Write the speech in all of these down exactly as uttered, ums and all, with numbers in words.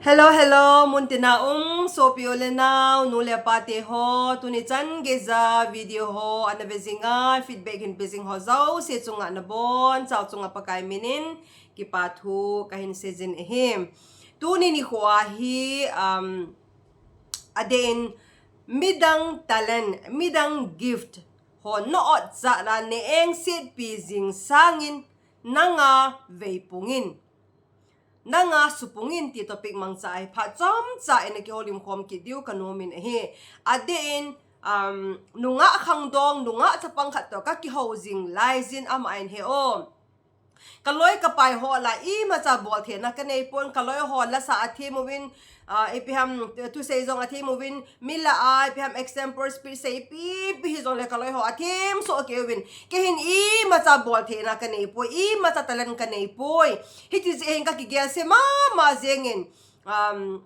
Hello, hello, muntina um, sopi u le nao, nu le pa te ho, tuni chan geiya video ho, ana ve jinga, feedback hin pe jing ho jouse chunga nabon chauva chunga Pakai minin, kipa thu kahin seijin ahi. Tuni nikho a hi, um, adeh in midang talent, midang gift ho na otcha na ne engsetpi jing sangin nanga veipungin, nanga supungin ti topic mangcha ahi phat chomcha in kihoulim khom kit diu kanom in ahi. Adeh in, um, nungah khangdong, nungah chapang khat toh kakihou jing laijin ama in he o. Kaloi kapai ho lah a imacha boltheina kanei pon, kaloi ho lasa athem uvin, ah, ipi ham, thusei jong athem uvin, mi lah a ipi ham example speech seipi pi hijongle kaloi ho athem soh kei uvin. Kei hin imacha boltheina kanei poi, imacha talent kanei poi. Hiti jeh hin kakigel se mama jengin, um,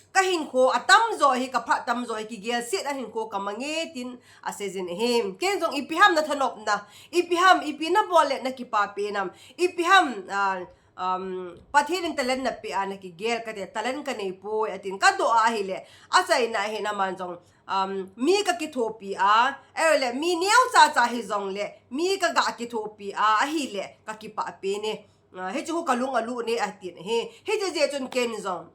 kahinkho atamjo hi, kaphat tamjo hi kigel set a hinkho kamang e tin aseijin ahi. Ken jong ipi ham nathanopna, ipi ham, ipi nabol le nakipapi nam, ipi ham, ah, um, Pathen in talent napeh a nakigel kate, talent kanei poi atin kadoh a ahile, achaina ahin aman jong, um, mi kakithopi a, ahile mi neocha cha hijongle mi kaga kithopi a ahile kakipapi ne. Ah, hichu kalung alu ne atin ahi. Hiti jeh chun ken jong,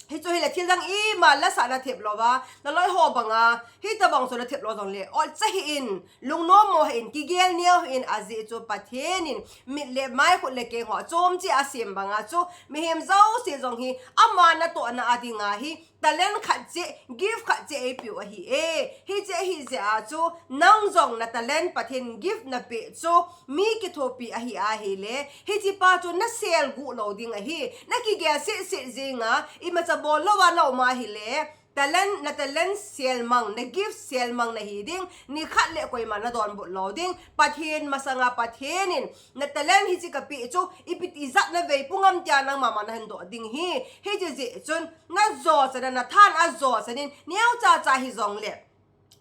hichu hile thil dang ima lasah nathep louva, naloi ho banga hitabang chu nathep lou jongle, otcha hih in, lungnom mo hih in, kigel neo hih in, ajeh chu Pathen in mit le mai, khut le keng ho chomcha asem banga chu mihem jouse jong hi ama natohna a dinga hi talent khat cheh, gift khat cheh eipeu ahi e. Hiche ahijeh a chu nang jong na talent, Pathen gift napeh chu mi kithopi ahi ahile, hichepa chu naselguh lou ding ahi. Nakigel set set jinga, imacha bol louva naum ahile, talent, na talent selmang, na gift selmang nahi ding, nikhat le koima nadonbut lou ding. Pathen masanga Pathen in na talent hiche kapeh chu ipi ijat na veipung am tia nangma ma nahin doh ding ahi. Hiche jeh chun najo chan a, nathan ajo chan in, neocha cha hijongle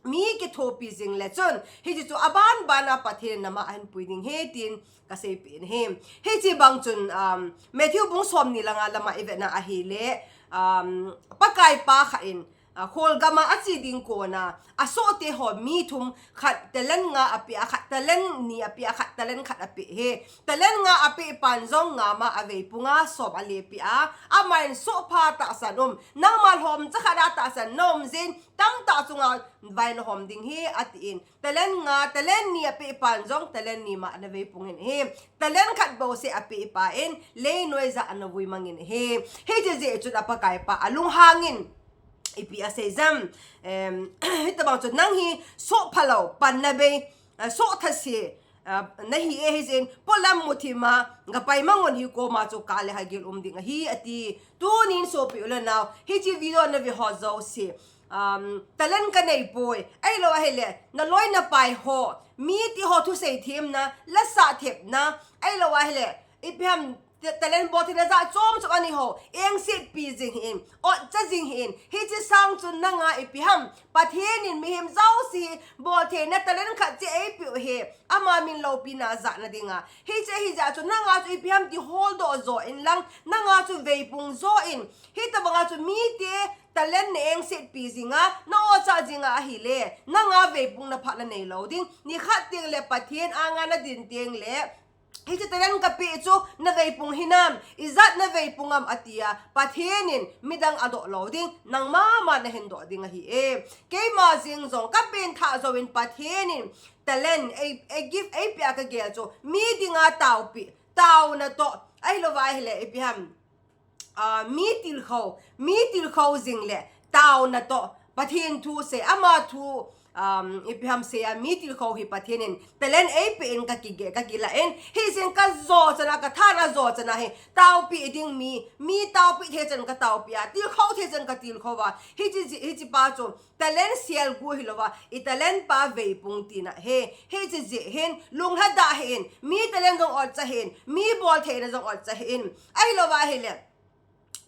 mi kithopi jing le chun, hiche chu aban ban a Pathen in nama ahin pui ding ahi tin kaseipeh in ahi. Hiche bang chun, um, Matthew bung somni le nga lama ivet na ahile, um, Pakai pa khat in, ah, kholgam a ache ding kona asohte ho mi thum, khat talent nga apeh a, khat talent ni apeh a, khat talent khat apeh ahi. Talent nga apeh pan jong nga ma aveipung a som alepeh a, aman sohpha tahsan um, nangma lhomcha khat a tahsan naum jeh in tamtah chunga vai nahom ding ahi atin. Talent nga, talent ni apeh pan jong talent ni ma ana veipungin ahi. Talent khat bouseh apeh pa in leinoija ana vui mangin ahi. Hiche jeh chun a Pakai pa alunghangin ipi asei jam. Em, hitabang chu nang hi sohphalou, panna bei, ah, sohthase, ah, nahi e, hijeh in polam muthim a gapai mangun hi koma chu kale hagil um ding ahi ati. Tunin sopi u le nao, hiche video nave ho jouse, um, talent kanei poi, ahilou ahile naloi napai ho, mite ho thusei themna, lasah thepna, ahilou ahile ipi ham, ta-, talent boltheina jat chom chom anei ho engsetpi jing hih in, otcha jing hih in. Hiche sang chun nanga ipi ham, Pathen in mihem jouse hi boltheina talent khat cheh eipeu ahi, ama min loupina jahna dinga. Hiche ahijeh chun nanga chu ipi ham ti holdoh jo inlang, nanga chu veipung jo in. Hitabanga chu mite talent na engsetpi jinga, na otcha jinga ahile, nanga veipung naphah nanei lou ding. Nikhat tengle Pathen anga nadin tengle, hiche talent kapeh chu naveipung hinam, ijat naveipung am atia Pathen in midang adoh lou ding, nangma ma nahin doh ding ahi e. Keima jeng jong kapen thah jouvin Pathen in talent, ei, ei gift eipeh a kagel chu mi dinga taopi, taona toh, ahilou ahile ipi ham, ah, mi tilkhou, mi tilkhou jing le taona toh Pathen thu sei, ama thu, um, ipi ham sei a, mi tilkhou hi Pathen in talent eipeh in kakigel, kakilah in, hijeh in kajo chan a, kathan ajo chan a hi taopi ding mi, mi taopi thei chan kataopi a, tilkhou thei chan katilkhou a. Hiche jeh, hichepa chu talent selguh hilouva, i talent pa veipung tina ahi. Hiche jeh hin lunglhadah hih in, mi talent jong otcha hih in, mi boltheina jong otcha hih in. Ahilou ahile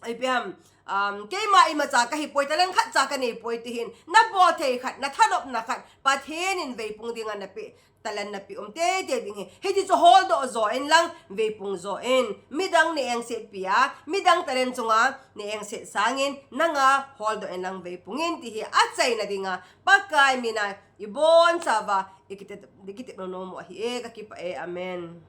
ipi ham, um, keima imacha kahipoi, talent khatcha kaneipoi ti hin, nabol thei khat, nathanopna khat, Pathen in veipung dinga napeh, talent napeh um teitei ding ahi. Hiti chu holdoh jo in lang, veipung jo in. Midang na engsetpi a, midang talent chunga na engset sangin, nanga holdoh in lang veipung in ti hi achaina dinga, Pakai mina ibonchauva ikitep, ikitep nom nom u ahi e, kakipah e. Amen.